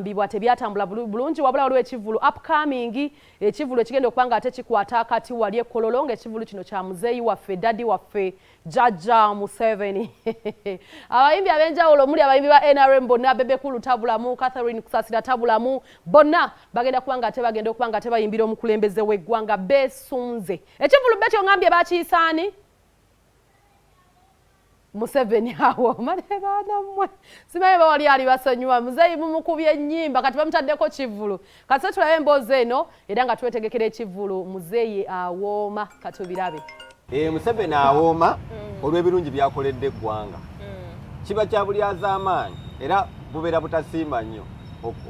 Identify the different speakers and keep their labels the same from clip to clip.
Speaker 1: Bibwa tebyatambula bulungi, wabula waliwo ekivvulu upcoming, ekivvulu ekigenda okuba nga ate kikwata akati wali e Kololo, ng'ekivvulu kino kya muzeeyi waffe, daddy waffe, Jjajja Museveni. Abayimbi ab'enjawulo omuli abayimbi ba NRM bonna, Bebe Cool tabulamu, Catherine Kusasira tabulamu, bonna bagenda kuba nga ate bagenda okuba nga ate bayimbira omukulembeze w'eggwanga beesunze. Ekivvulu Betty ongambye bakiyisaani? Museveni awo mane baana mmwe, simanyi bawali ali basonyiwa muzeeyi, mumukubye ennyimba, kati bamutaddeko kivvulu. Kati tulabe emboozi eno era nga twetegekera ekivvulu muzeeyi awooma, katubirabe.
Speaker 2: Museveni awooma olw'ebirungi byakoledde eggwanga. Kiba kya bulyazaamaanyi era bubeera butasiima nnyo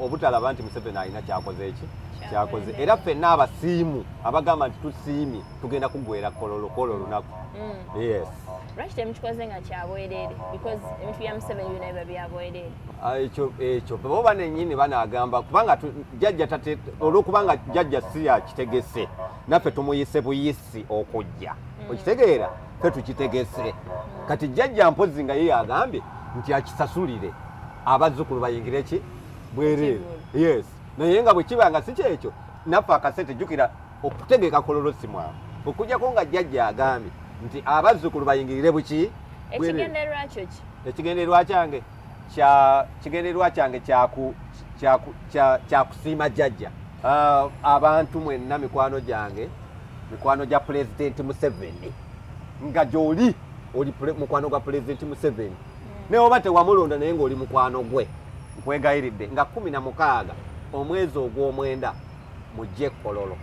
Speaker 2: obutalaba nti Museveni alina kyakoze eki kyakoze, era ffenna abasiimu abagamba nti tusiimye tugenda kugwera Kololo kwolwo olunaku. Yes.
Speaker 3: Lwaki temukikoze nga kyabwereere? Because ebintu bya Museveni byonna biba byabwereere.
Speaker 2: Ah, ekyo bo banennyini banaagamba, kubanga jjajja tate, olwokubanga jjajja si yakitegese, naffe tumuyise buyisi okujja. Okitegeera, ffe tukitegese. Kati jjajja mpozi nga ye yagambye nti akisasulire abazzukulu bayingire ki bwereere. Yes, naye nga bwe kiba nga si kyekyo, naffe akasente, jjukira okutegeka Kololo si mwangu, okujjako nga jjajja agambye nti abazzukulu bayingirire buki.
Speaker 3: Ekigendererwa kyo ki?
Speaker 2: Ekigendererwa kyange kya kigendererwa kyange kyakusiima jjajja. Abantu mwenna, mikwano gyange, mikwano gya Pulezidenti Museveni, nga gy'oli oli mukwano gwa Pulezidenti Museveni, naye oba tewamulonda naye ng'oli mukwano gwe, nkwegayiridde nga 16 omwezi ogw'omwenda mujje Kololo.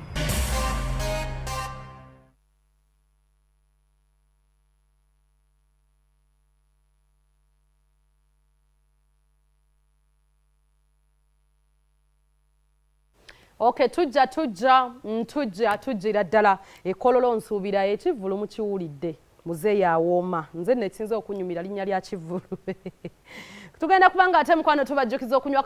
Speaker 1: Okay, tujja tujjira ddala ekololo. Nsuubira ekivvulu mukiwulidde, muzeeyi awooma. Nze nekinza okunyumira linnya lya kivvulu. Tugenda kubanga ate mukwano tubajjukiza okunywa.